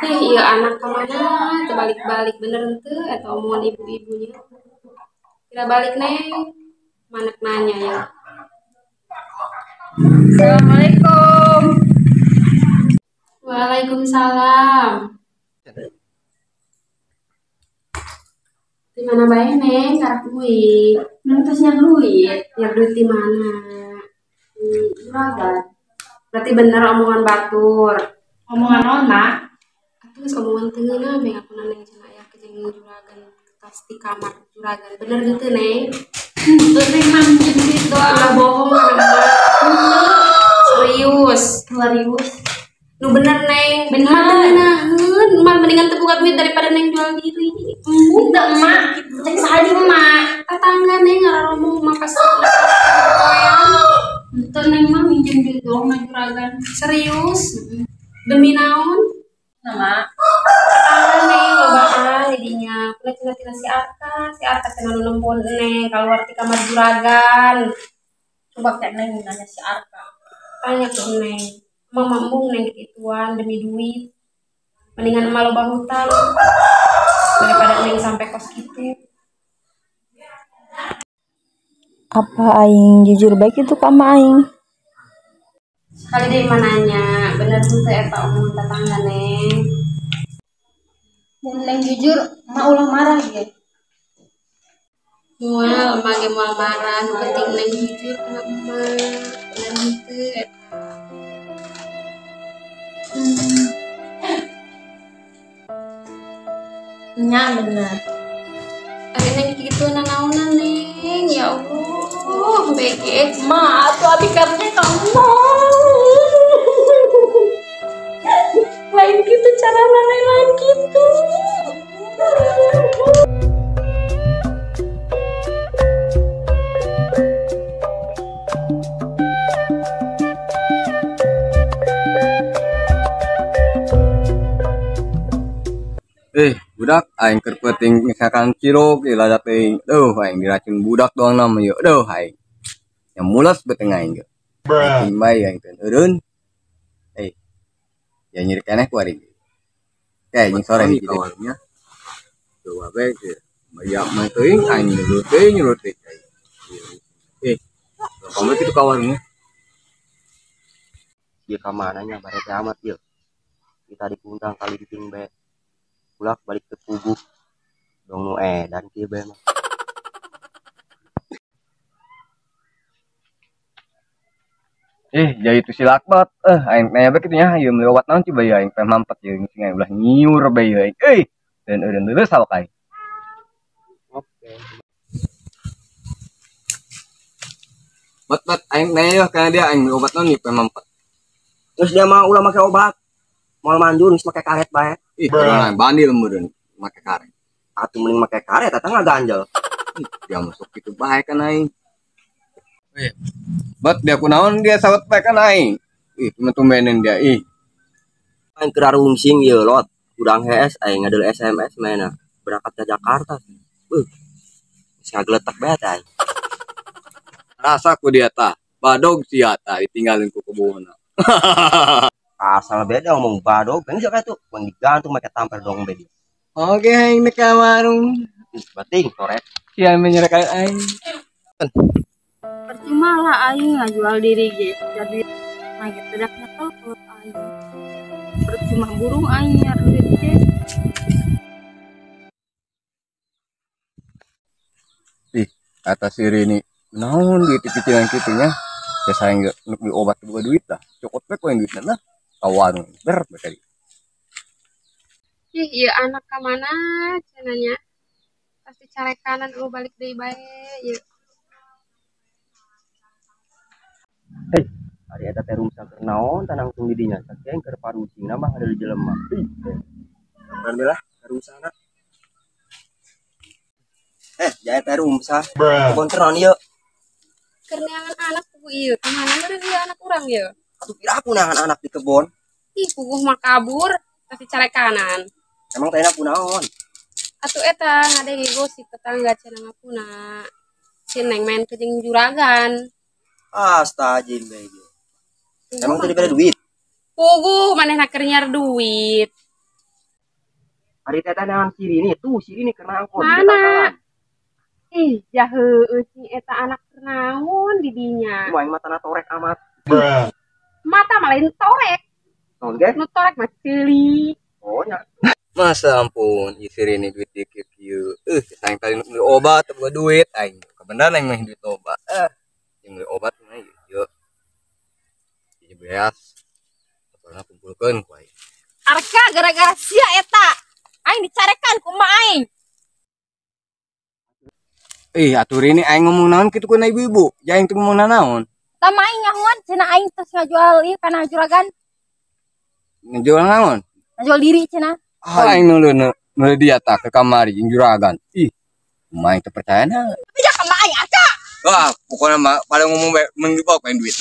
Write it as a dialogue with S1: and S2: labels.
S1: Iya anak kemana? Terbalik-balik bener ente atau omongan ibu-ibunya. Tidak balik neng. Mana nanya ya.
S2: Assalamualaikum.
S1: Waalaikumsalam. Di mana bae neng? Karak duit.
S2: Neng terus nyari duit.
S1: Nyari duit di mana?
S2: Juragan.
S1: Berarti bener omongan batur.
S2: Omongan naon, Mak?
S1: Atuh omongan tengeuna bae aku neng cenah aya jeung juragan tas di kamar juragan. Bener gitu neng?
S2: Henteu neng mah minjem duit doang.
S1: Ulah bohong kan Serius.
S2: Serius.
S1: Nu bener neng.
S2: Bener.
S1: Mah mah mendingan teu boga duit daripada neng jual diri.
S2: Henteu emak, cek saha di emak.
S1: Tetangga neng ngararomong mah pas poean.
S2: Henteu neng mah minjem duit doang mah juragan.
S1: Serius? Demi naon?
S2: Nah, Mak.
S1: Tetangga neng lobaan didinya. Pernah cenah tina si Arka cenah nu nempon neng keluar ti kamar juragan.
S2: Coba kayak neng nanya si Arka.
S1: Tanya ke neng. Mama embung neng gituan demi duit. Mendingan emak loba hutang daripada neng sampai kos gitu.
S3: Apa aing jujur baik itu ka emak aing?
S1: Sekali deh mah nanya, bener henteu eta omongan tetangga neng?
S2: Mun neng jujur, emak ulah marah ge.
S1: Moal, emak ge moal marah, nu penting neng jujur kana emak. Bener henteu eta.
S2: Nya bener.
S1: Ari neng kitu nanaonan neng, ya Allah, bege.
S2: Ma, atuh abi karnya kamu. Lain gitu cara lain lain gitu.
S4: Budak aing keur peuting misalkan cilok ieu lada teuing. Duh, aing diracun budak doang nama ieu. Duh, aing. Yang mules beuteung aing ge. Aing bae aing teh eureun. Ya nyeri keneh ku ari. Kayak jeung sore hiji kawarnya. Coba bae ge. Maya mah teuing aing nyuruh teuing nyuruh teuing. Kamu kitu kawarnya.
S5: Ieu ka mana nya bare teh amat ieu. Kita dikundang kali diting bae. Pulak balik ke kubu. Dong nu edan kieu bae mah.
S4: Jadi itu si lakbat. Aing nanya bae kitu nya, ieu meuli obat naon coba ya aing teh mampet ieu sing aing ulah nyiur bae ieu aing. Dan eureun leuleus awak aing.
S5: Oke.
S4: Bat aing nanya yeuh kana dia aing meuli obat naon ieu teh mampet.
S5: Terus dia mah ulah make obat. Moal manjur geus make karet bae.
S4: Ih, orang bandil meureun make karet.
S5: Atuh mending make karet eta ngaganjel.
S4: Ih, dia masuk kitu bae kan aing. Bat dia kunaon dia sawat bae kan aing. Ih, tumben-tumbenin dia ih.
S5: Aing keur rungsing ieu lot. Urang HS aing ngadel SMS mana berangkat ke Jakarta. Beuh. Geus ngageletek bae teh aing.
S4: Rasa ku dia tah. Badog sia tah ditinggalin ku kebunna.
S5: Asal beda ngomong badog, kan siapa tuh? Bang digantung make tampar dong bedi.
S4: Oke, aing ka warung.
S5: Bating korek.
S4: Sia menyerek aing.
S2: Percuma lah aing ngajual diri ge. Jadi mah ge tidak nyekel perut aing. Percuma burung aing nyari duit ge.
S4: Ih, kata si Rini, naon gitu pikiran kitu nya. Ya sayang ge nuk beli obat boga duit lah. Cokot we ku yang duitna lah. Ka warung ber tadi.
S1: Ih, ieu anak ka mana cenah nya? Pasti carekanan eueuh balik deui bae ieu.
S5: Hei, ari eta teh rumsa keur naon tah nangtung di dinya? Saking keur parusingna mah hadeul jelema. Ih, sampean we lah rumsana. Jae teh rumsa. Kebon teh naon ieu?
S1: Keur neangan anak puguh ieu. Ka mana meureun ieu anak urang ieu?
S5: Atuh kira aku neangan anak di kebon.
S1: Ih, puguh mah kabur, pasti carekanan.
S5: Emang teh enak kunaon?
S1: Atuh eta ngadenge gosip tetangga cenah ngakuna. Si Neng main ke jeung juragan.
S5: Astagfirullah bae. Emang teh dibere duit?
S1: Puguh manehna keur nyiar duit.
S5: Ari teh naon si Rini tuh, si Rini kena angkot.
S1: Mana? Ih, jahe si eta anak naon di dinya.
S5: Cuma aing matana torek amat.
S1: Mata mah lain torek.
S5: Naon ge?
S1: Nu torek mah ceuli.
S5: Oh nya.
S4: Masa ampun, si Rini duit dikit kieu. Sayang tadi nu beli obat teu boga duit aing. Kebenaran aing mah duit obat. Yang beli obat mah ieu. Ieu beas. Pokona kumpulkeun ku aing.
S2: Arka, gara-gara sia eta. Aing dicarekan ku emak aing.
S4: Ih, atuh Rini, aing ngomong naon kitu ku ibu-ibu? Ja aing teu ngomong naon.
S2: Tama aing nyahoan cenah aing terus ngajual ieu kana juragan.
S4: Ngejual naon?
S2: Ngajual diri cenah.
S4: Ah, aing nu dia tak ke kamari jeung juragan. Ih, kumaha aing teu percaya na.
S2: Tapi jangan ka aing, Arka.
S4: Wah, pokoknya mah pada ngomong bae mending dibawa duit.